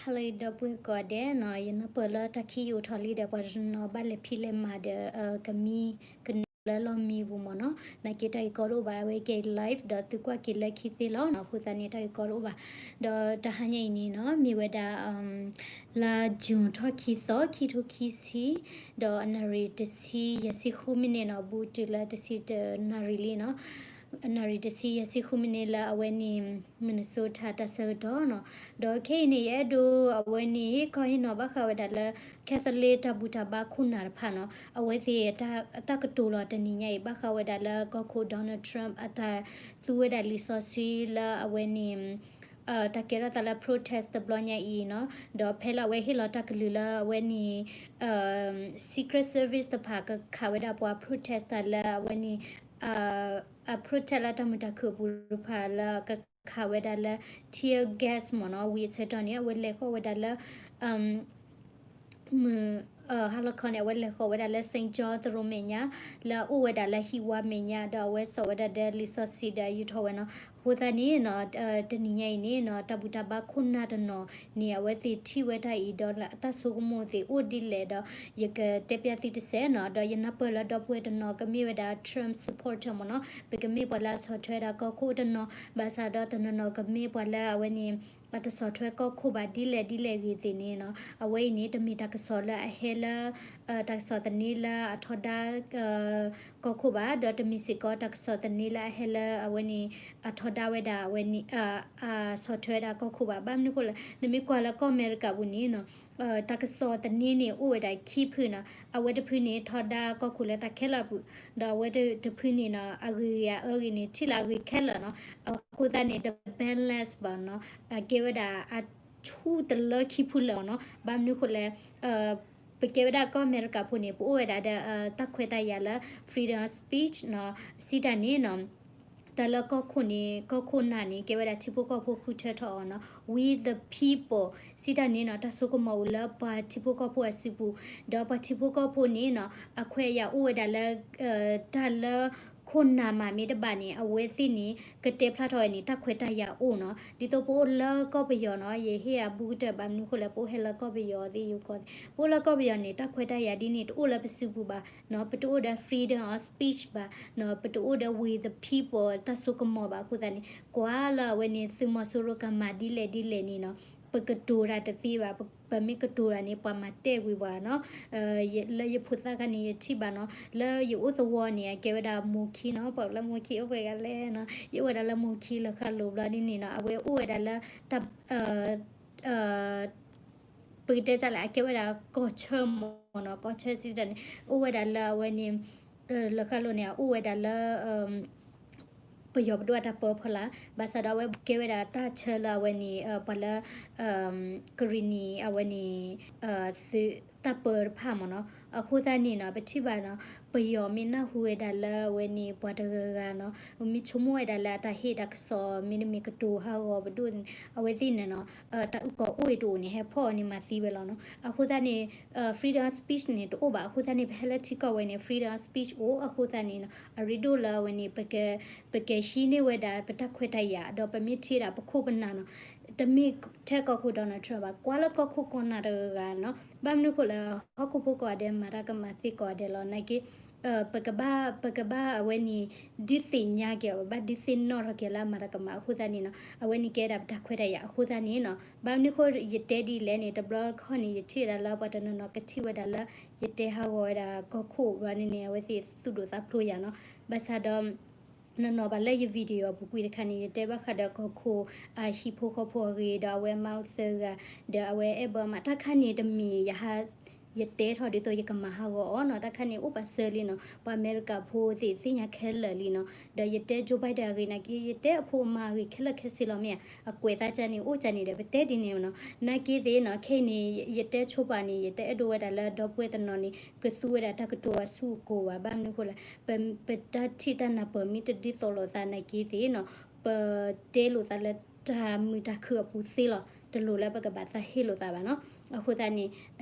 Hello ဒီပုၢ်ဝဲၢ်ကိးဂၤဒဲးနီၤ, ယနၢ်ပၢၢ်လၢတၢ်ခံယိာ်ထီၣ်လံဒီး ပှၤတနီၤဘၣ်လဲၤဖံးလဲၤမၤဒီး ကမံကနၢၤလၢလီၢ်မံပူၤမ့ၢ်နီၤ, နာ်က့တၢ်ဂ့ၢ်ကီတအိၣ်ဘၣ်, အဝဲကဲ live ဒီးသုကွၢ်က့ၤလၢခံသ့လီၤနီၤ, အဃိသတးန့ၣ် တၢ်ဂ့ၢ်ကီတအိၣ်ဘၣ်. ဒီးတဟါညါအံၤန့ၣ်နီၤ မ့ၢ်ဝဲဒၣ် လါ June ထီၣ်ခံသီ ခံထိခံဆံ, ဒီးအနၣ်ရံၣ်တဆံယဲၢ်ဆံဃုမံးနံးနီၤ, ဘူးတုၤလၢတဆံတနၣ်ရံၣ်လံနီၤ. အနၣ်ရံၣ်တဆံယဲၢ်ဆံဃုမံးနံးလၢအဝဲန့ၣ် Minnesota တၢ်ဆၢကတီၢ်နီၤ. ဒီးခဲအံၤန့ၣ် ယအဲၣ်ဒိးအဝဲန့ၣ် ဟ့ၣ်ခီဟ့ၣ်နီၤဘၣ်ဃးဝဲဒၣ်လၢ Catholic တၢ်ဘူၣ်တၢ်ဘါခိၣ်နၢ်တဖၣ်နီၤ, အဝဲသ့ၣ်အတၢ်ကတိၤလီၤတနံၤညါအံၤ ဘၣ်ဃးဝဲဒၣ်လၢကီၢ်ခိၣ် Donald Trump အတၢ်သူဝဲဒၣ်လံာ်စီဆှံလၢအဝဲန့ၣ် တၢ်ကဲထီၣ်သးလၢ protest တဘျီညါအံၤနီၤ, ဒီးဖဲလၢအဝဲဟ့ၣ်လီၤတၢ်ကလုၢ်လၢအဝဲန့ၣ် Secret Service တဖၣ်ကခးဝဲဒၣ်ပှၤ protest တၢ်လၢအဝဲန့ၣ် အ protest လၢတၢ်မုာ်တၢ်ခုၣ်အပူၤတဖၣ်လၢကခးဝဲဒၣ်လၢ tear gas မ့ၢ်နီၤ, ဝံၤအဆၢကတီၢ်န့ၣ် အဝဲလဲၤဃီၤဝဲဒၣ်လၢ မုၢ် ဟါလီၤခီန့ၣ် အဝဲလဲၤဃီၤဝဲဒၣ်လၢ Saint John သရိာ်မဲာ်ညါ လၢအအိၣ်ဝဲဒၣ်လၢဟံၣ်ဝါမဲာ်ညါ ဒီးအဝဲစိာ်ဝဲဒၣ်ဒီးလံာ်စီဆှံဒီးယူာ်ထီၣ်ဝဲနီၤ. အဃိသတးန့ၣ်နီၤ တနံၤညါအံၤန့ၣ်နီၤ တၢ်ဘူၣ်တၢ်ဘါခိၣ်နၢ်တနီၤန့ၣ် အဝဲသ့ၣ်ထံၣ်ဝဲတၢ်အံၤဒီးတၢ်ဆိကမိၣ်သ့ၣ်အိၣ်ဒ်လဲၣ်ဒီး ယကတဲပျၢ်သုတစဲးနီၤ. ဒီးယနၢ်ပၢၢ်လၢဒီပုၢ်ဝဲၢ်တနီၤကမ့ၢ်ဝဲဒၣ် Trump supporter မ့ၢ်နီၤ, ပကမ့ၢ်ပှၤလၢအဆီၣ်ထွဲဒၣ်ကီၢ်ခိၣ်တနီၤ, ဘၣ်ဆၣ်ဒီးတနီၤနီၤကမ့ၢ်ပှၤလၢအဝဲန့ၣ် အတဆီၣ်ထွဲကီၢ်ခိၣ်ဘၣ်ဒ်လဲၣ်ဒ်လဲၣ်ဂ့ၤသ့ၣ်န့ၣ်နီၤ, အဝဲအံၤန့ၣ် တမ့ၢ်တၢ်ကစီၣ်လၢအဟဲလၢ တၢ်ကစီၣ်သန့လၢအထီဒါ ကီၢ်ခိၣ်ဘၣ်, ဒီးတမ့ၢ်စ့ၢ်ကီးတၢ်ကစီၣ်သန့လၢအဟဲလၢအဝဲန့ၣ် အထီဒါဝဲဒၣ်အဝဲန့ၣ် အဆီၣ်ထွဲဒၣ်ကီၢ်ခိၣ်ဘၣ်. ဘၣ်မနုၤအဃိလဲၣ် နမ့ၢ်ကွၢ်လၢကီၢ်အမဲရကၤပူၤန့ၣ်နီၤ တၢ်ကစီၣ်သန့န့ၣ် အိၣ်ဝဲဒၣ်ခံဖုနီၤ, အဝဲတဖုန့ၣ် ထီဒါကီၢ်ခိၣ်လၢတၢ်ခဲလၢာ်အပူၤ, ဒီးအဝဲတဖုန့ၣ်နီၤ အဂ့ၤဂ့ၤအအၢဂ့ၤန့ၣ် ထံၣ်လၢအဂ့ၤခဲလၢာ်နီၤ. အဃိသတးန့ၣ် တ balance ဘၣ်နီၤ, အကဲဝဲဒၣ်အဆူၣ်တလၢခံဖုလၢာ်နီၤ. ဘၣ်မနုၤဃိလဲၣ် ပကဲဝဲဒၣ်ကီၢ်အမဲရကၤဖိန့ၣ် ပအိၣ်ဝဲဒၣ်ဒီး တၢ်ခွဲးတၢ်ယာ်လၢ freedom of speech နီၤ, စံးတၢ်န့ၣ်နီၤ တၢ်လၢကီၢ်ခိၣ်န့ၣ် ကီၢ်ခိၣ်နၢ်န့ၣ် ကဲဝဲဒၣ်ထံဖိကီၢ်ဖိဃုထၢထီၣ်အီၤနီၤ, we the people စံးတၢ်န့ၣ်နီၤ တၢ်ဆိကမိၣ်အိၣ်လၢပှၤထံဖိကီၢ်ဖိအစုပူၤ, ဒီးပှၤထံဖိကီၢ်ဖိန့ၣ်နီၤ အခွဲးအယာ်အိၣ်ဝဲဒၣ်လၢ တၢ်လၢခိၣ်နၢ်မၤမ့ၢ်တဘၣ်န့ၣ် အဝဲသ့ၣ်န့ၣ် ကတဲဖျါထီၣ်ဝဲန့ၣ် တၢ်ခွဲးတၢ်ယာ်အိၣ်နီၤ. ဒ်သိးပအိၣ်လၢကီၢ်ပယီၤနီၤ ယဟ့ၣ်အဘူးကတၢၢ်ဘၣ်မနုၤဃိလဲၣ် ပအိၣ်ဟဲလၢကီၢ်ပယီၤသ့ၣ်ယိၤကီၢ်သ့ၣ် ပအိၣ်လၢကီၢ်ပယီၤန့ၣ် တၢ်ခွဲးတၢ်ယာ်ဒ်န့ၣ် တအိၣ်လၢပစုပူၤဘၣ်နီၤ, ပတအိၣ်ဒီး freedom of speech ဘၣ်နီၤ, ပတအိၣ်ဒီး we the people တၢ်ဆိကမိၣ်ဘၣ်. အဃိသတးန့ၣ် ကွၢ်လၢအဝဲန့ၣ် သုးမီၤစိရိၤကမၤဒ်လဲၣ်ဒ်လဲၣ်န့ၣ်နီၤ ပကတိၤတၢ်တသ့ဘၣ်, ပမ့ၢ်ကတိၤတၢ်န့ၣ် ပှၤမၤတဲာ်ကွံာ်ပှၤနီၤ. လၢယဖိသၣ်ခါန့ၣ် ယထံၣ်ဘၣ်နီၤ, လၢယအိၣ်သဝီန့ၣ် အကဲဝဲဒၣ်မိၢ်ခံနီၤ, ပှၤလၢမိၢ်ခံအိၣ်ပှဲၤဂၤလဲၣ်နီၤ, ယအိၣ်ဝဲဒၣ်လၢမိၢ်ခံလၢဃၣ်လိၤဘျီဒ်န့ၣ်နီၤ, အဝဲအိၣ်ဝဲဒၣ်လၢ တၢ် ပကတဲတၢ်လဲၣ် အကဲဝဲဒၣ်ကီၢ်ဆၢမ့ၢ်နီၤ, ကီၢ်ဆၢစံးတၢ်န့ၣ် အိၣ်ဝဲဒၣ်လၢအဝဲန့ၣ် လၢဃၣ်လိၤန့ၣ် အအိၣ်ဝဲဒၣ်လၢ ပယီၤပဒိၣ်အတၢ်ပၢဖီလာ်, ဘၣ်ဆၣ်ဒီးအဝဲကဲဝဲဒၣ်တၢ်ဆၢလၢအဝဲန့ၣ် ပှၤလၢ ကရံၣ်နံၣ်အဝဲန့ၣ် သုးတၢ်ပၢတဖၣ်မ့ၢ်နီၤ. အဃိသတးန့ၣ်နီၤ ပထံၣ်ဘၣ်နီၤ ပယီၤမ့ၢ်နၢ်ဟူဝဲဒၣ်လၢအဝဲန့ၣ် ပှၤတဂၤဂၤနီၤ မ့ၢ်ဆိကမိၣ်ဝဲဒၣ်လၢအတၢ်ဟ့ၣ်တၢ်ကစီၣ် မ့တမ့ၢ်ကတိၤဟးဂီၤပဒိၣ်န့ၣ် အဝဲသ့ၣ်န့ၣ်နီၤ တၢ်အုၣ်ကီၤအိၣ်အံၤတအိၣ်န့ၣ် ဟဲဖီၣ်အီၤန့ၣ်မၤသံဝဲလီၤနီၤ. အဃိသတးန့ၣ် freedom of speech န့ၣ် တအိၣ်ဘၣ်. အဃိသတးန့ၣ် ပဟဲလၢထံကီၢ်ဝဲန့ၣ် freedom of speech အိၣ်. အဃိသတးန့ၣ်နီၤ အရ့ဒိၣ်လၢအဝဲန့ၣ် ပကဟံးန့ၢ်ဝဲဒၣ် ပတၢ်ခွဲးတၢ်ယာ် ဒီးပမ့ၢ်ထံၣ်ဒၣ်ပခိၣ်ပနၢ်နီၤ တမ့ၢ်ထဲကီၢ်ခိၣ် Donald Trump ဘၣ်, ကွၢ်လၢကီၢ်ခိၣ်ကိးနၢ်တဂၤဂၤနီၤ. ဘၣ်မနုၤဃိလၢ ဟီၣ်ခိၣ်ဖိကိးဂၤဒဲးမၤတၢ်ကမၤသ့ကိးဂၤဒဲးလီၤ. နာ်က့ ပကဘၣ် ပကဘၣ်အဝဲန့ၣ် ဒုးသ့ၣ်ညါက့ၤအီၤ, ပဘၣ်ဒုးသ့ၣ်နီၣ်ထီၣ်က့ၤလၢအမၤတၢ်ကမၣ်အဃိသတးန့ၣ်နီၤ အဝဲန့ၣ်ကဲဒၣ်ပတၢ်ခွဲးတၢ်ယာ်အဃိသတးန့ၣ်နီၤ ဘၣ်မနုၤဃိယတဲဒ်လဲၣ်န့ၣ် တဘျီတခီၣ်န့ၣ် ယထံၣ်ဝဲဒၣ်လၢပှၤတနီၤနီၤကထံၣ်ဝဲဒၣ်လၢ ယတဲဟးဂီၤဝဲဒၣ်ကီၢ်ခိၣ်ဘျီန့ၣ်န့ၣ် အဝဲသ့ၣ်သူၣ်ဒိၣ်သးဖျိးယၤနီၤ. ဘၣ်ဆၣ်ဒီး နနီၤဘၣ်လၢယ video အပူၤကွံာ်တခါန့ၣ် ယတဲဘၣ်ဃးဒီးကီၢ်ခိၣ် အဟံၣ်ဖိဃီဖိအဂ့ၢ် ဒီးအဝဲမါအိၣ်သၢဂၤ ဒီးအဝဲအဲၣ်ဘၢမး တၢ်ခါန့ၣ်တမ့ၢ်ယဟး ယတဲထီၣ်ဒ်သိးယကမၤဟးဂီၤအီၤနီၤ, တၢ်ခါန့ၣ်အိၣ်ပာ်စၢၤလံနီၤ, ပှၤအမဲရကၤဖိသ့ၣ်သ့ၣ်ညါခဲလၢာ်လံနီၤ, ဒီးယတဲ Joe Biden အဂ့ၢ်နာ်က့ ယတဲအဖိအမါအဂ့ၢ်ခဲလၢာ်ခဲဆ့လီၤမ့ၢ်ဧါ, အကွဲးသးကန့ၣ် အိၣ်ကန့ၣ်ဒီး ပတဲဒ်န့ၣ်နီၤ, နာ်က့သ့ၣ်နီၤ, ခဲအံၤန့ၣ် ယတဲဆိပာ်န့ၣ် ယတအဲၣ်ဒိးဝဲဒၣ်လၢဒီပုၢ်ဝဲၢ်တနီၤန့ၣ် ကသူဝဲဒၣ်တၢ်ကတိၤအဆူၣ်အကိၤဘၣ်, ဘၣ်မနုၤဃိလဲၣ်, ပတၢ်ထံၣ်တၢ်နၢ်ပၢၢ်မ့ၢ်တဒ်သိးလိာ်သးနာ်က့သ့ၣ်နီၤ, ပတဲလိာ်သးလၢတၢ်မုာ်တၢ်ခုၣ်အပူၤသ့လီၤ, တလိၣ်လၢပကဘၣ်သးဟ့လိာ်သးဘၣ်နီၤ, အဃိသတးန့ၣ်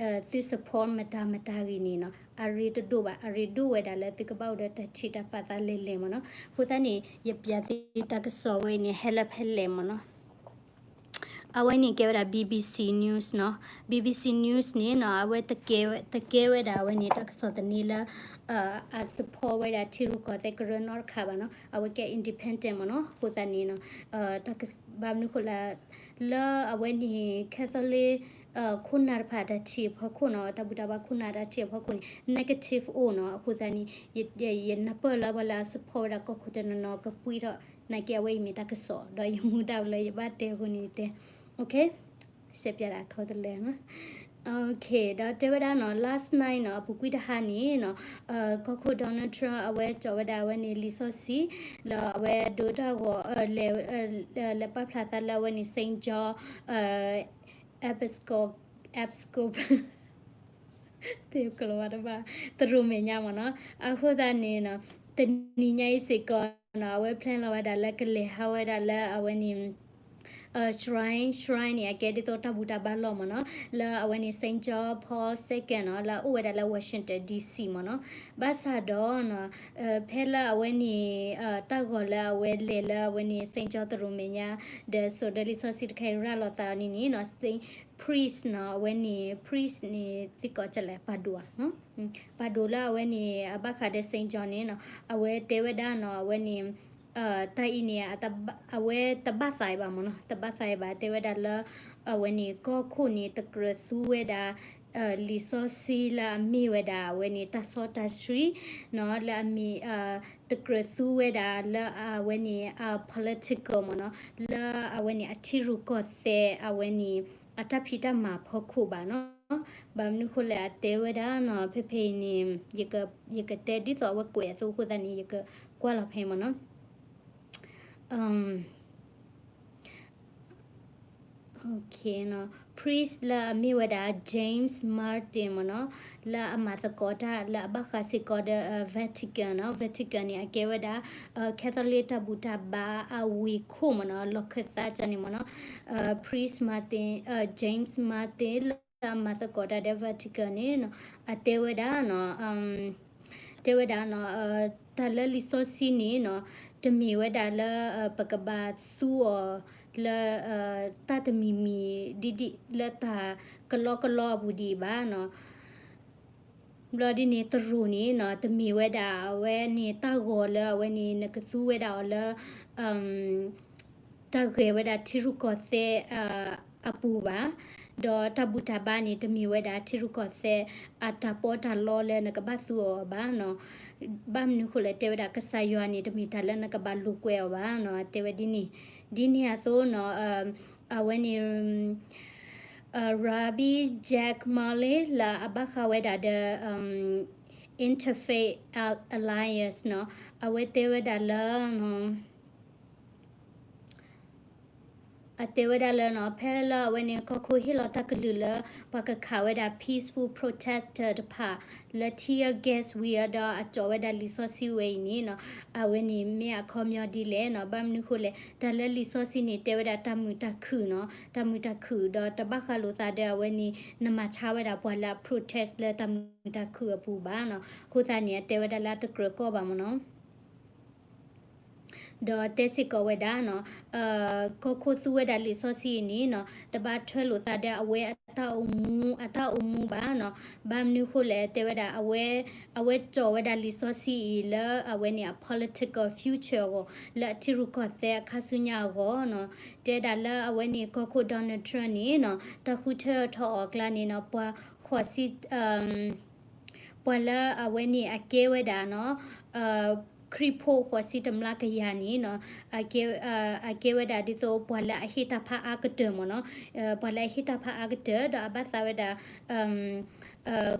သု support မတၤမတၤဂ့ၢ်န့ၣ်နီၤ, အရ့တဒိၣ်ဘၣ်, အရ့ဒိၣ်ဝဲဒၣ်လၢသုကဘၣ်အိၣ်ဒီးတၢ်ထံၣ်တၢ်ပာ်သးလဲၤလဲၤမ့ၢ်နီၤ, အဃိသတးန့ၣ် ယပျးသုတၢ်ကစီၣ်ဝဲအံၤန့ၣ် ဟဲလၢဖဲလဲၣ်မ့ၢ်နီၤ. အဝဲန့ၣ်ကဲဝဲဒၣ် BBC News နီၤ, BBC News န့ၣ်နီၤ အဝဲတကဲဝဲ တကဲဝဲဒၣ်အဝဲန့ၣ် တၢ်ကစီၣ်သန့လၢ အ support ဝဲဒၣ်ထံရူၢ်ကီၢ်သဲးကရၢနီတခါဘၣ်နီၤ, အဝဲကဲ independent မ့ၢ်နီၤ, အဃိသတးန့ၣ်နီၤ တၢ်က ဘၣ်မနုၤဃိလဲၣ် လၢအဝဲန့ၣ် Catholic ခိၣ်နၢ်တဖၣ်တၢ်ထံၣ်အဖီခိၣ်နီၤ, တၢ်ဘူၣ်တၢ်ဘါခိၣ်နၢ်တၢ်ထံၣ်အဖီခိၣ်န့ၣ် negative အိၣ်နီၤ, အဃိသတးန့ၣ် ယ ယ ယနၢ်ပၢၢ်လၢပှၤလၢအ support ဝဲဒၣ်ကီၢ်ခိၣ်တနီၤနီၤ ကပှံထီၣ် နာ်က့အဝဲအံၤမ့ၢ်တၢ်ကစီၣ် ဒီးယမူဒါလၢယဘၣ်တဲအဃိန့ၣ်တဲ, OK, စဲးပၠးဒၣ်ထီတလဲနီၤ, OK, ဒီးတဲဝဲဒၣ်နီၤ last night နီၤ အပူၤကွံာ်တဟါန့ၣ်နီၤ ကီၢ်ခိၣ် Donald Trump အဝဲကၠီဝဲဒၣ်အဝဲန့ၣ်လံာ်စီဆှံ ဒီးအဝဲဒိတၢ်ဂီၤ လဲၤ လဲၤပာ်ဖျါသးလၢအဝဲန့ၣ် Saint John Episcopal, Episcopal သ့ၣ်ကလီၤဝါတဘၣ် တရူးမဲာ်ညါမ့ၢ်နီၤ, အဃိသတးန့ၣ်နီၤ တနံၤညါအံၤစ့ၢ်ကီးနီၤ အဝဲ plan လီၤဝဲဒၣ်လၢကလဲၤဟးဝဲဒၣ်လၢအဝဲန့ၣ် shrine, shrine န့ၣ် အကဲဒ်သိးတၢ်ဘူၣ်တၢ်ဘါလီၢ်မ့ၢ်နီၤ, လၢအဝဲန့ၣ် Saint John Paul Second နီၤ လၢအအိၣ်ဝဲဒၣ်လၢ Washington D C မ့ၢ်နီၤ, ဘၣ်ဆၣ်ဒီးနီၤ ဖဲလၢအဝဲန့ၣ် တၢ်ဂီၤလၢအဝဲလဲၤလၢအဝဲန့ၣ် Saint John တရူးမဲာ်ညါ ဒီးစိာ်ဒီးလံာ်စီဆှံတခါအံၤရၤလီၤသးအီၤန့ၣ်န့ၣ်နီၤ Saint Priest နီၤ အဝဲန့ၣ် Priest န့ၣ် သံကွၢ်ကလဲၣ် ပာ်ဒိၣ်ဧါ ပာ်ဒိၣ်လၢအဝဲန့ၣ် အဘၣ်ဃးဒီး Saint John န့ၣ်နီၤ အဝဲတဲဝဲဒၣ်နီၤ အဝဲန့ၣ် တၢ်အံၤန့ၣ် အဝဲတဘၣ်သးအံၤဘၣ်မ့ၢ်နီၤ, တဘၣ်သးအံၤဘၣ် တဲဝဲဒၣ်လၢ အဝဲန့ၣ် ကီၢ်ခိၣ်န့ၣ် တကြၢးသူဝဲဒၣ် လံာ်စီဆှံလၢအမ့ၢ်ဝဲဒၣ် အဝဲန့ၣ် တၢ်စီတၢ်ဆှံနီၤ လၢအမ့ၢ် တကြၢးသူဝဲဒၣ်လၢအဝဲန့ၣ် အ political မ့ၢ်နီၤ, လၢအဝဲန့ၣ် အထံရူၢ်ကီၢ်သဲး အဝဲန့ၣ် အတၢ်ဖံးတၢ်မၤဖီခိၣ်ဘၣ်နီၤ. ဘၣ်မနုၤဃိလဲၣ် အတဲဝဲဒၣ်နီၤ ဖဲဖဲအံၤန့ၣ် ယကတဲဒ်သိးအဝဲကွဲးအသိးအဃိသတးန့ၣ် ယကကွၢ်လီၤဖဲမ့ၢ်နီၤ. Priest လၢအမ့ၢ်ဝဲဒၣ် James Martin မ့ၢ်နီၤ, လၢအမၤသကိးတၢ်လၢအဘၣ်ဃးစ့ၢ်ကီးဒီး Vatican နီၤ, Vatican န့ၣ် အကဲဝဲဒၣ် Catholic တၢ်ဘူၣ်တၢ်ဘါအဝ့ၢ်ခိၣ်မ့ၢ်နီၤ, လီၢ်ခၢၣ်သးကန့ၣ်မ့ၢ်နီၤ, Priest Martin, James Martin လၢအမၤသကိးတၢ်ဒီး Vatican န့ၣ်နီၤ, အတဲဝဲဒၣ်နီၤ တဲဝဲဒၣ်နီၤ, တၢ်လၢလံာ်စီဆှံန့ၣ်နီၤ, တမ့ၢ်ဝဲဒၣ်လၢ ပကဘၣ်သူအီၤလၢ တၢ်တမံၤမံၤဒ်ဒ်လၢတၢ်ကလီကလီအပူၤဒံးဘၣ်နီၤ. ဘျီဒ်န့ၣ် တရူးန့ၣ်နီၤ, တမ့ၢ်ဝဲဒၣ်အဝဲန့ၣ် တၢ်ဂီၤလၢအဝဲန့ၣ် နကသူဝဲဒၣ်အီၤလၢ တၢ်ဂဲၤဝဲဒၣ်ထံရူၢ်ကီၢ်သဲးအပူၤဘၣ်, ဒီးတၢ်ဘူၣ်တၢ်ဘါန့ၣ် တမ့ၢ်ဝဲဒၣ်ထံရူၢ်ကီၢ်သဲးအတၢ်ပီးတၢ်လီလၢနကဘၣ်သူအီၤဘၣ်နီၤ. ဘၣ်မနုၤဃိလဲၣ် တဲဝဲဒၣ်ကစၢ်ယွၤန့ၣ် တမ့ၢ်တၢ်လၢနကဘၣ်လိာ်ကွဲအီၤဘၣ်နီၤ, တဲဝဲဒ်န့ၣ်. ဒ်န့ၣ်အသိးနီၤ အဝဲန့ၣ် Rabbi Jack Malley လၢအဘၣ်ဃးဝဲဒၣ်ဒီး Interfaith Alliance နီၤ, အဝဲတဲဝဲဒၣ်လၢ အတဲဝဲဒၣ်လၢနီၤ ဖဲလၢအဝဲန့ၣ် ကီၢ်ခိၣ်ဟ့ၣ်လီၤတၢ်ကလုၢ်လၢ ပှၤကခးဝဲဒၣ် peaceful protester တဖၣ် လၢ tear gas ဝံၤအဒီးအကၠီဝဲဒၣ်လံာ်စီဆှံဝဲအံၤန့ၣ်နီၤ, အဝဲန့ၣ်မ့ၢ်အခီပညီဒ်လဲၣ်နီၤ. ဘၣ်မနုၤဃိလဲၣ် တၢ်လၢလံာ်စီဆှံန့ၣ် တဲဝဲဒၣ်တၢ်မုာ်တၢ်ခုၣ်နီၤ, တၢ်မုာ်တၢ်ခုၣ်ဒီးတဘၣ်ဃးလိာ်သးဒီးအဝဲန့ၣ် နမၤဆါဝဲဒၣ်ပှၤလၢအ protest လၢတၢ်မုာ်တၢ်ခုၣ်အပူၤဘၣ်နီၤ. အဃိသတးန့ၣ် အတဲဝဲဒၣ်လၢအတကြၢးကီဘၣ်မ့ၢ်နီၤ. ဒီးတဲစ့ၢ်ကီးဝဲဒၣ်နီၤ, ကီၢ်ခိၣ်သူဝဲဒၣ်လံာ်စီဆှံအံၤန့ၣ်နီၤ, တဘၣ်ထွဲလိာ်သးဒီးအဝဲအတၢ်အိၣ်မူ အတၢ်အိၣ်မူဘၣ်နီၤ. ဘၣ်မနုၤဃိလဲၣ် တဲဝဲဒၣ် အဝဲကၠီဝဲဒၣ်လံာ်စီဆှံအံၤလၢအဝဲန့ၣ် အ political future အဂီၢ် လၢအထံရူၢ်ကီၢ်သဲးအခါဆူညါအဂီၢ်နီၤ. တဲဒၣ်လၢအဝဲန့ၣ် ကီၢ်ခိၣ် Donald Trump န့ၣ်နီၤ, တၢ်ဃုထၢထီၣ်အီၤအကျါန့ၣ်နီၤ, ပှၤဃိးဆံ ပှၤလၢအဝဲန့ၣ်အကဲဝဲဒၣ်နီၤ, ခရံာ်ဖိဃိးဆံတမျးကယၤန့ၣ်နီၤ, အကဲဝဲဒၣ်ဒ်သိးပှၤလၢအဟ့ၣ်တၢ်ဖးအါကတၢၢ်မ့ၢ်နီၤ, ပှၤလၢအဟ့ၣ်တၢ်ဖးအါကတၢၢ် ဒီးအဘၣ်သးဝဲဒၣ်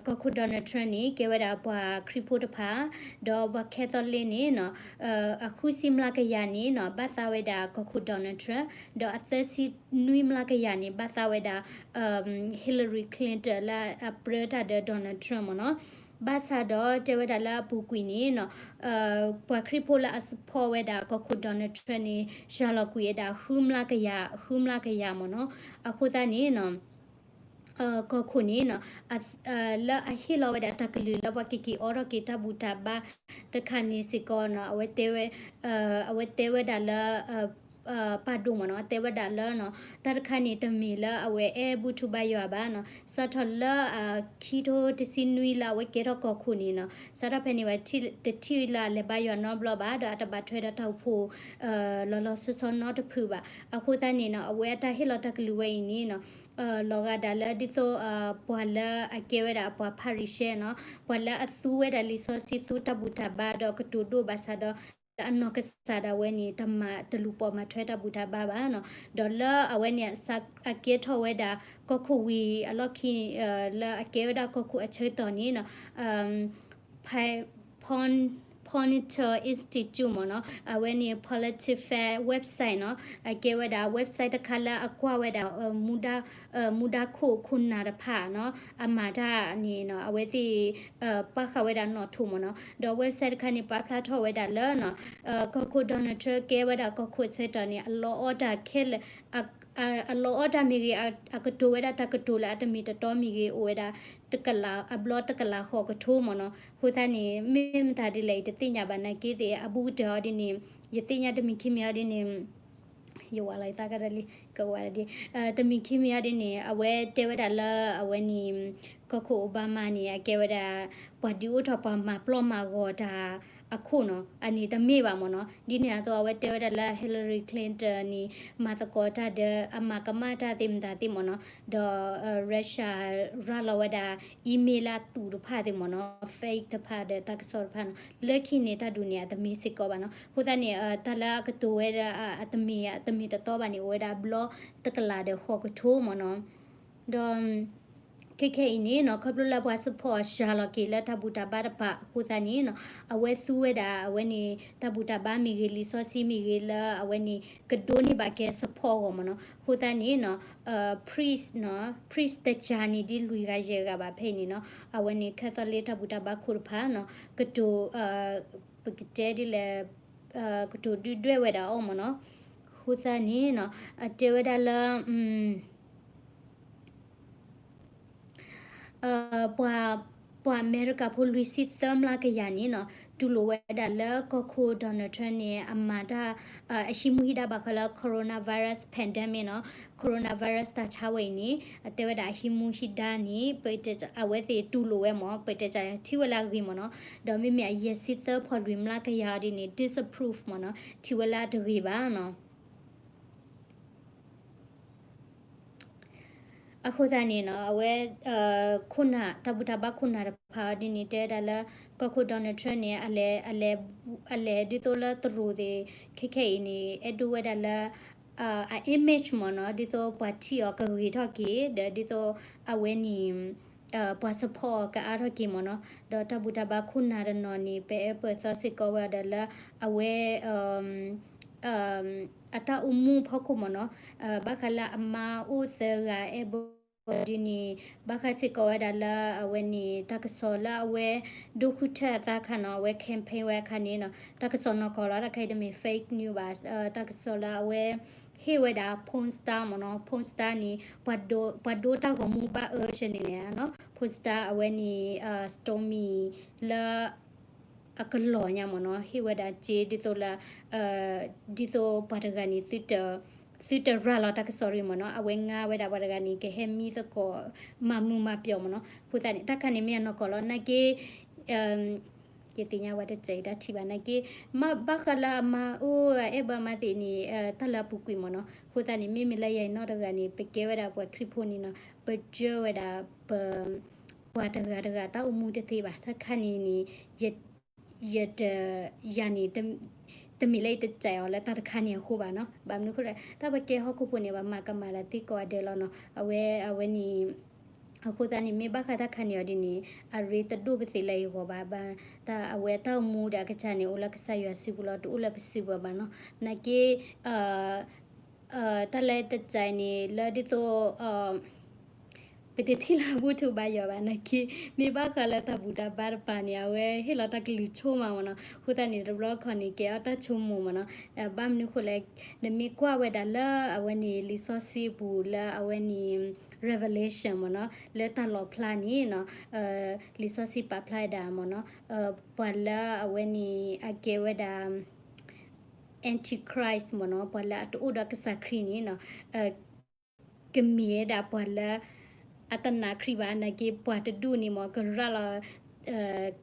ကီၢ်ခိၣ် Donald Trump န့ၣ် ကဲဝဲဒၣ်ပှၤခရံာ်ဖိတဖၣ်, ဒီးပှၤ Catholic န့ၣ်နီၤ, အဃုဆံမျးကယၤန့ၣ်နီၤ ဘၣ်သးဝဲဒၣ်ကီၢ်ခိၣ် Donald Trump, ဒီးအသၢဆံနွံမျးကယၤန့ၣ် ဘၣ်သးဝဲဒၣ် Hillary Clinton လၢအပြၢတၢ်ဒီး Donald Trump မ့ၢ်နီၤ. ဘၣ်ဆၣ်ဒီးတဲဝဲဒၣ်လၢအပူၤကွံာ်န့ၣ်နီၤ, ပှၤခရံာ်ဖိလၢအ support ဝဲဒၣ်ကီၢ်ခိၣ် Donald Trump န့ၣ် စှၤလီၤကွံာ်ဝဲဒၣ် ဃုမျးကယၤ ဃုမျးကယၤမ့ၢ်နီၤ. အဃိသတးန့ၣ်နီၤ ကီၢ်ခိၣ်န့ၣ်နီၤ, လၢအဟ့ၣ်လီၤဝဲဒၣ်တၢ်ကလုၢ်လၢပှၤကက့ၤအိးထီၣ်က့ၤတၢ်ဘူၣ်တၢ်ဘါတခါန့ၣ်စ့ၢ်ကီးနီၤ, အဝဲတဲဝဲ, အဝဲတဲဝဲဒၣ်လၢ ပၢ်ဒိၣ်မ့ၢ်နီၤ တဲဝဲဒၣ်လၢနီၤ တၢ်တခါန့ၣ် တမ့ၢ်လၢအဝဲအဲၣ်ဘူၣ်ထူဘါယွၤဘၣ်နီၤ စးထီၣ်လၢအခံထိတဆံနွံလၢအဝဲကဲထီၣ်ကီၢ်ခိၣ်န့ၣ်နီၤ စးထီၣ်ဖဲန့ၣ်ဝဲ တထံၣ်လၢအလဲၤဘါယွၤနီတဘျီဘၣ် ဒီးအတဘၣ်ထွဲဒီးတၢ်အိၣ်ဖှိၣ် လီၤလီၤဆီဆီနီတဖုဘၣ်. အဃိသတးန့ၣ်နီၤ အဝဲအတၢ်ဟ့ၣ်လီၤတၢ်ကလုၢ်ဝဲအံၤန့ၣ်နီၤ လီၤဂာ်ဒၣ်လၢဒ်သိး ပှၤလၢအကဲဝဲဒၣ်အပှၤဖၤရံၤၡဲနီၤ ပှၤလၢအသူဝဲဒၣ်လံာ်စီဆှံ သူတၢ်ဘူၣ်တၢ်ဘါဒီးကတိၤဒိၣ်ဘၣ်ဆၣ်ဒီး လၢအနီၢ်ကစၢ်ဒၣ်ဝဲန့ၣ် တမၤတလူၤပိာ်မၤထွဲတၢ်ဘူၣ်တၢ်ဘါဘၣ်နီၤ ဒီးလၢအဝဲန့ၣ် အကဲထီၣ်ဝဲဒၣ်ကီၢ်ခိၣ်ဝံၤအလီၢ်ခံ လၢအကဲဝဲဒၣ်ကီၢ်ခိၣ်အဆၢကတီၢ်န့ၣ်နီၤ Pon- Ponitor Institute မ့ၢ်နီၤ အဝဲန့ၣ် PolitiFact website နီၤ အကဲဝဲဒၣ် website တခါလၢအကွၢ်ဝဲဒၣ် မူဒါခိၣ်ခိၣ်နၢ်တဖၣ်နီၤ အမၤတၢ်န့ၣ်နီၤ အဝဲသ့ၣ် ပာ်ဃာ်ဝဲဒၣ်နီၣ်ထိၣ်မ့ၢ်နီၤ ဒီး website တခါန့ၣ် ပာ်ဖျါထီၣ်ဝဲဒၣ်လၢနီၤ ကီၢ်ခိၣ် Donald Trump ကဲဝဲဒၣ်ကီၢ်ခိၣ်အဆၢကတီၢ်န့ၣ် အလီအီၣ်တၢ်ခဲလၢာ် အလီအီၣ်တၢ်မ့ၢ်ဂ့ၤ အကတိၤဝဲဒၣ်တၢ်ကတိၤလၢအတမ့ၢ်တတီမ့ၢ်ဂ့ၤ အိၣ်ဝဲဒၣ် တကလး အဘျီတကလးဃိးကထိမ့ၢ်နီၤ အဃိသတးန့ၣ် မ့ၢ်မတၤဒ်လဲၣ်အံၤ တသ့ၣ်ညါဘၣ်နာ်က့သ့ၣ် အဘူးကတၢၢ်အီၤဒ်န့ၣ် ယသ့ၣ်ညါတမံၤခံမံၤအီၤဒ်န့ၣ် ယဝၤလီၤယသးကတၢၢ်လံ ကဝၤဒ် တမံၤခံမံၤအီၤဒ်န့ၣ် အဝဲတဲဝဲဒၣ်လၢအဝဲန့ၣ် ကီၢ်ခိၣ် Obama န့ၣ် အကဲဝဲဒၣ် ပှၤဒုးအိၣ်ထီၣ်ပှၤမၤပျီမၤဂီၤတၢ်အခိၣ်နီၤ အန့ၣ်တမ့ၢ်ဘၣ်မ့ၢ်နီၤ ဒ်န့ၣ်အသိး အဝဲတဲဝဲဒၣ်လၢ Hillary Clinton န့ၣ် မၤသကိးတၢ်ဒီး အမၤကမၣ်တၢ်သ့ၣ်မတၤသ့ၣ်မ့ၢ်နီၤ ဒီး Russia ရၤလီၤဝဲဒၣ် email လၢအသူၣ်တဖၣ်သ့ၣ်မ့ၢ်နီၤ fake တဖၣ်ဒီးတၢ်ကစီၣ်တဖၣ်နီၤ လၢခံန့ၣ်တၢ်ဒုးန့ၣ် အတမ့ၢ်စ့ၢ်ကီးဘၣ်နီၤ အဃိသတးန့ၣ် တၢ်လၢအကတိၤဝဲဒၣ် အတမ့ၢ် အတမ့ၢ်တတီဘၣ်န့ၣ် အိၣ်ဝဲဒၣ်အဘျီတကလးဒီးဃိးကထိမ့ၢ်နီၤ ဒီး ခဲခဲအံၤန့ၣ်နီၤ ခီဖျိလၢပှၤ support စှၤလီၤက့ၤလၢတၢ်ဘူၣ်တၢ်ဘါတဖၣ်အဃိသတးန့ၣ်နီၤ အဝဲသူဝဲဒၣ် အဝဲန့ၣ် တၢ်ဘူၣ်တၢ်ဘါမ့ၢ်ဂ့ၤ လံာ်စီဆှံမ့ၢ်ဂ့ၤ လၢအဝဲန့ၣ် ကဒိးန့ၢ်ဘၣ်ကဲ support အဂီၢ်မ့ၢ်နီၤ အဃိသတးန့ၣ်နီၤ priest နီၤ priest တကၢ်န့ၣ် ဒ်လွံၢ်ဂၤယဲၢ်ဂၤဘၣ်ဖဲအံၤန့ၣ်နီၤ အဝဲန့ၣ် Catholic တၢ်ဘူၣ်တၢ်ဘါခိၣ်တဖၣ်နီၤ ကတိၤ ပကတဲဒ်လဲၣ် ကတိၤဒုၣ်ဒွဲၣ်ဝဲဒၣ်အီၤမ့ၢ်နီၤ အဃိသတးန့ၣ်နီၤ အတဲဝဲဒၣ်လၢ ပှၤ ပှၤအမဲရကၤဖိလွံၢ်ဆံသၢမျးကယၤန့ၣ်နီၤ တူၢ်လိာ်ဝဲဒၣ်လၢကီၢ်ခိၣ် Donald Trump န့ၣ် အမၤတၢ် အဟံးမူဟံးဒါဘၣ်ဃးလၢ coronavirus pandemic နီၤ coronavirus တၢ်ဆါဝဲအံၤန့ၣ် အတဲဝဲဒၣ်အဟံးမူဟံးဒါန့ၣ် ပတဲ အဝဲသ့ၣ်တူၢ်လိာ်ဝဲမ့ၢ် ပတဲတၢ်ထံၣ်ဝဲလၢအဂ့ၤမ့ၢ်နီၤ ဒီးမ့မ့ၢ်အယဲၢ်ဆံသၢဖီၣ်လွံၢ်မျးကယၤအီၤဒ်န့ၣ် disapprove မ့ၢ်နီၤ ထံၣ်ဝဲလၢအတဂ့ၤဘၣ်နီၤ အဃိသတးန့ၣ်နီၤ အဝဲ ခိၣ်နၢ် တၢ်ဘူၣ်တၢ်ဘါခိၣ်နၢ်တဖၣ်အီၤဒ်န့ၣ် တဲဝဲဒၣ်လၢ ကီၢ်ခိၣ် Donald Trump န့ၣ် အလဲၤ အလဲၤ အလဲၤဒ်သိးလၢတရူးသ့ၣ် ခဲခဲအံၤန့ၣ် အဲၣ်ဒိးဝဲဒၣ်လၢ အ image မ့ၢ်နီၤ ဒ်သိးပှၤထံၣ်အီၤကဂ့ၤထီၣ်က့ၤ ဒီးဒ်သိးအဝဲန့ၣ် ပှၤ support အီၤကအါထီၣ်က့ၤမ့ၢ်နီၤ ဒီးတၢ်ဘူၣ်တၢ်ဘါခိၣ်နၢ်တနီၤန့ၣ် ပအဲၣ်ပၢၢ်သီစ့ၢ်ကီးဝဲအီၤဒီးလၢ အဝဲ အတၢ်အိၣ်မူဖီခိၣ်မ့ၢ်နီၤ ဘၣ်ဃးလၢအမါအိၣ်သၢဂၤအဲၣ်ဘၢဒ်န့ၣ် ဘၣ်ဃးစ့ၢ်ကီးဝဲဒၣ်လၢအဝဲန့ၣ် တၢ်ကစီၣ်လၢအဝဲ ဒိဃုထၢအသးခါနီၤ အဝဲ campaign ဝဲအခါန့ၣ်နီၤ တၢ်ကစီၣ်နီၢ်ကီၢ်လီၤ တၢ်ခါအံၤတမ့ၢ် fake news ဘၣ် တၢ်ကစီၣ်လၢအဝဲ ဟ့ၣ်ဝဲဒၣ် porn star မ့ၢ်နီၤ porn star န့ၣ် ပှၤဒိ ပှၤဒိတၢ်ဂီၤမူဘၣ်အၢစဲန့ၣ်န့ၣ်နီၤ porn star အဝဲန့ၣ် Stormy လၢ အကလီၢ်ညါမ့ၢ်နီၤ ဟ့ၣ်ဝဲဒၣ်စ့ဒ်သိးလၢ ဒ်သိးပှၤတဂၤန့ၣ် သုတရၤလီၤတၢ်ကစီၣ်ရံၣ်မ့ၢ်နီၤ အဝဲငါဝဲဒၣ်ပှၤတဂၤန့ၣ် ကဟဲမံသကိး မၤမုာ်မၤပျီၣ်မ့ၢ်နီၤ အဃိသတးန့ၣ် တၢ်ခါန့ၣ်မ့ၢ်အနီၢ်ကီၢ်လီၤ နာ်က့ ယသ့ၣ်ညါဝဲတစဲးတၢ်ထံၣ်ဘၣ်နာ်က့ မ့ၢ်ဘၣ်ဃးလၢအမါအိၣ် အဲၣ်ဘၢအမါသ့ၣ်န့ၣ် တၢ်လၢအပူၤကွံာ်မ့ၢ်နီၤ အဃိသတးန့ၣ် မ့မ့ၢ်လၢယၤအံၤနီတဂၤန့ၣ် ပကဲဝဲဒၣ်ပှၤခရံာ်ဖိန့ၣ်နီၤ ပကၢဝဲဒၣ်ပ ပှၤတဂၤတဂၤတၢ်အိၣ်မူတသ့ဘၣ် တၢ်တခါန့ၣ်န့ၣ် ယတ ယၤန့ၣ် တမ့ၢ်လၢယတစဲးအီၤလၢတၢ်တခါန့ၣ်အဃိဘၣ်နီၤ ဘၣ်မနုၤအဃိလဲၣ် တၢ်ပကဲဟီၣ်ခိၣ်ဖိန့ၣ် ပမၤကမၣ်တၢ်သ့ကိးဂၤဒဲးလီၤနီၤ အဝဲ အဝဲန့ၣ် အဃိသတးန့ၣ် မ့ၢ်ဘၣ်ဃးတၢ်ခါန့ၣ်အီၤဒ်န့ၣ် အရ့တဒိၣ်ပသ့ၣ်လၢယဂီၢ်ဘၣ် ဘၣ် တၢ်အဝဲတၢ်အိၣ်မူဒီးအကစၢ်န့ၣ် အိၣ်လၢကစၢ်ယွၤစုပူၤလီၤ တအိၣ်လၢပစုပူၤဘၣ်နီၤ နာ်က့ တၢ်လၢတစဲးန့ၣ် လၢဒ်သိး ပတထံၣ်လၢဘူၣ်ထူဘါယွၤဘၣ်နာ်က့ မ့ၢ်ဘၣ်ဃးလၢတၢ်ဘူၣ်တၢ်ဘါတပၤန့ၣ် အဝဲဟ့ၣ်လီၤတၢ်ကလုၢ်ဆိမးမ့ၢ်နီၤ အဃိသတးန့ၣ် တဘျီခီန့ၣ် ကဲအီၤတၢ်ဆိကမိၣ်မ့ၢ်နီၤ ဘၣ်မနုၤဃိလဲၣ် နမ့ၢ်ကွၢ်ဝဲဒၣ်လၢအဝဲန့ၣ် လံာ်စီဆှံအပူၤလၢအဝဲန့ၣ် Revelation မ့ၢ်နီၤ လၢတၢ်လီၣ်ဖျါန့ၣ်နီၤ လံာ်စီဆှံပာ်ဖျါဝဲဒၣ်မ့ၢ်နီၤ ပှၤလၢအဝဲန့ၣ် အကဲဝဲဒၣ် antichrist မ့ၢ်နီၤ, ပှၤလၢအတအိၣ်ဒီးကစၢ်ခရံာ်န့ၣ်နီၤ, ကမ့ၢ်ဝဲဒၣ်ပှၤလၢ အတနာ်ခရံာ်ဘၣ်, နာ်က့ပှၤတဒူၣ်န့ၣ်မ့ၢ် ကရၤလီၤ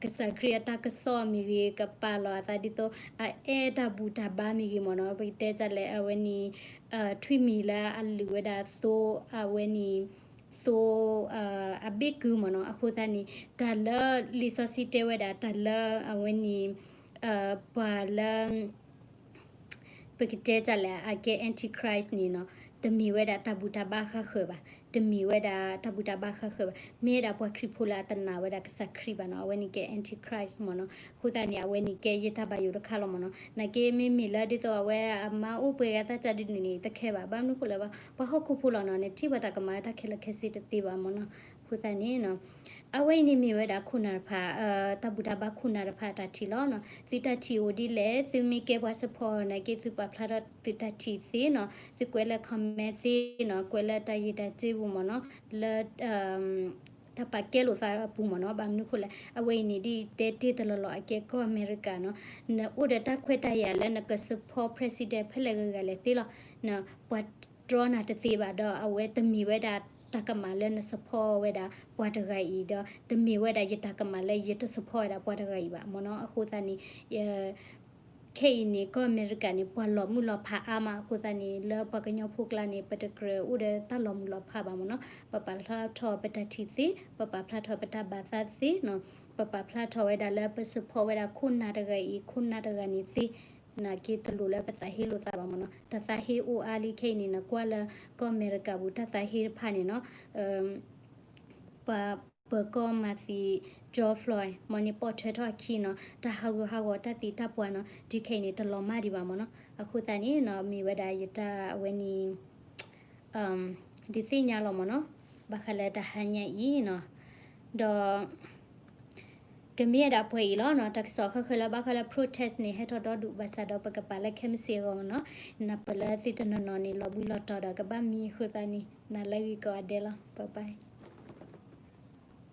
ကစၢ်ခရံာ်အတၢ်ကစီၣ်မ့ၢ်ဂ့ၤ, ကပာ်လီၤအသးဒ်သိး အအဲၣ်တၢ်ဘူၣ်တၢ်ဘါမ့ၢ်ဂ့ၤမ့ၢ်နီၤ, ပကတဲဒ်လဲၣ် အဝဲန့ၣ် ထွံၣ်မံၤလၢအလုၢ်ဝဲဒၣ်သိ အဝဲန့ၣ် သိ အဘ့ၣ်ကုမ့ၢ်နီၤ. အဃိသတးန့ၣ် တၢ်လၢလံာ်စီဆှံတဲဝဲဒၣ် တၢ်လၢအဝဲန့ၣ် ပှၤလၢ ပကတဲဒ်လဲၣ် အကဲ antichrist န့ၣ်နီၤ, တမ့ၢ်ဝဲဒၣ်တၢ်ဘူၣ်တၢ်ဘါဃၣ်ဃၢၤဘၣ်, တမ့ၢ်ဝဲဒၣ်တၢ်ဘူၣ်တၢ်ဘါဃၣ်ဃၢၤဘၣ်, မ့ၢ်ဝဲဒၣ်ပှၤခရံာ်ဖိလၢအတနာ်ဝဲဒၣ်ကစၢ်ခရံာ်ဘၣ်နီၤ, အဝဲန့ၣ်ကဲ antichrist မ့ၢ်နီၤ. အဃိသတးန့ၣ် အဝဲန့ၣ်ကဲယတၢ်ဘၣ်ယိၣ်တခါလီၤမ့ၢ်နီၤ. နာ်က့မ့မ့ၢ်လၢဒ်သိးအဝဲအမါအိၣ်ပှဲၤဂၤတၢ်ကၢ်ဒုးဒုးန့ၣ် တခဲဘၣ်, ဘၣ်မနုၤဃိလဲၣ်ဘၣ်, ပှၤဟီၣ်ခိၣ်ဖိလီၤနီၤ, နထံၣ်ဘၣ်တၢ်ကမၣ်တၢ်ခဲလၢာ်ခဲဆ့တသ့ဘၣ်မ့ၢ်နီၤ. အဃိသတးန့ၣ် အဝဲအံၤန့ၣ်မ့ၢ်ဝဲဒၣ်ခိၣ်နၢ်တဖၣ်, တၢ်ဘူၣ်တၢ်ဘါခိၣ်နၢ်တဖၣ်အတၢ်ထံၣ်လီၤနီၤ. သုတၢ်ထံၣ်အိၣ်ဒ်လဲၣ်, သုမ့ၢ်ကဲပှၤ support နာ်က့ သုပာ်ဖျါထီၣ်သုတၢ်ထံၣ်သ့နီၤ, သုကွဲးလၢ comment သ့နီၤ, ကွဲးလၢတၢ်ယံာ်တၢ်စ့ပူၤမ့ၢ်နီၤ, လၢ တၢ်ပာ်ကဲလိာ်သးအပူၤမ့ၢ်နီၤ. ဘၣ်မနုၤဃိလဲၣ်, အဝဲအံၤန့ၣ်ဒ်တဲတ့ၢ်တလီၢ်လီၢ်အကဲကီၢ်အမဲရကၤနီၤ, နအိၣ်ဒီးတၢ်ခွဲးတၢ်ယာ်လၢနက support president ဖဲလဲၣ်ဂ့ၤဂ့ၤလဲၣ်သ့လီၤ, ပှၤတြီနၤတသ့ဘၣ်ဒီး အဝဲတမ့ၢ်ဝဲဒၣ်တၢ်ကမၣ်လၢန support ဝဲဒၣ်ပှၤတဂၤအံၤဒီး တမ့ၢ်ဝဲဒၣ်ယတၢ်ကမၣ်လၢယတ support ဝဲဒၣ်ပှၤတဂၤအံၤဘၣ်မ့ၢ်နီၤ. အဃိသတးန့ၣ် ခဲအံၤန့ၣ် ကီၢ်အမဲရကၤန့ၣ် ပှၤလီၤမုၢ်လီၤဖးအါမး, အဃိသတးန့ၣ် လၢပှၤကညီဖိကျါန့ၣ် ပတကြၢးအိၣ်ဒီးတၢ်လီၤမုၢ်လီၤဖးဘၣ်မ့ၢ်နီၤ. ပပာ်ဖျါထီၣ်ပတၢ်ထံၣ်သ့, ပပာ်ဖျါထီၣ်ပတၢ်ဘၣ်သးသ့နီၤ, ပပာ်ဖျါထီၣ်ဝဲဒၣ်လၢပ support ဝဲဒၣ်ခိၣ်နၢ်တဂၤအံၤ ခိၣ်နၢ်တဂၤန့ၣ်သ့, နာ်က့တလိၣ်လၢပသးဟ့လိာ်သးဘၣ်မ့ၢ်နီၤ. တၢ်သးဟ့အိၣ်အါလံခဲအံၤန့ၣ် နကွၢ်လၢကီၢ်အမဲရကၤပူၤ တၢ်သးဟ့တဖၣ်န့ၣ်နီၤ ပှၤပၢၤကီၢ်မၤသံ George Floyd မ့ၢ်န့ၣ် ပိာ်ထွဲထီၣ်အခံနီၤ, တၢ်ဟးဂူာ်ဟးဂီၤတၢ်သံတၢ်ပှၢ်နီၤ, တုၤခဲအံၤန့ၣ် တလီၤမၢ်ဒံးဘၣ်မ့ၢ်နီၤ. အဃိသတးန့ၣ်နီၤ မ့ၢ်ဝဲဒၣ်ယတၢ်အဝဲန့ၣ် ဒုးသ့ၣ်ညါလီၤမ့ၢ်နီၤ, ဘၣ်ဃးလၢတၢ်ဟါညါအံၤနီၤ, ဒီး ကမ့ၢ်ဝဲဒၣ်ပှဲၤအံၤလီၤနီၤ, တၢ်ကစီၣ်ဃၣ်ဃၢၤလၢဘၣ်ဃးလၢ protest န့ၣ် ဟဲထီၣ်ဒီဒူၣ်ဘၣ်ဆၣ်ဒီး ပကပာ်လၢခဲမုၢ်ဆ့ၣ်အဂီၢ်မ့ၢ်နီၤ, နၢ်ပၢၢ်လၢသုတနီၤနီၤန့ၣ် လီၤဘှံးလီၤတီၤဒီးကဘၣ်မံအဃိသတးန့ၣ် နၤလၢဂ့ၤကိးဂၤဒဲးလီၤ, bye bye.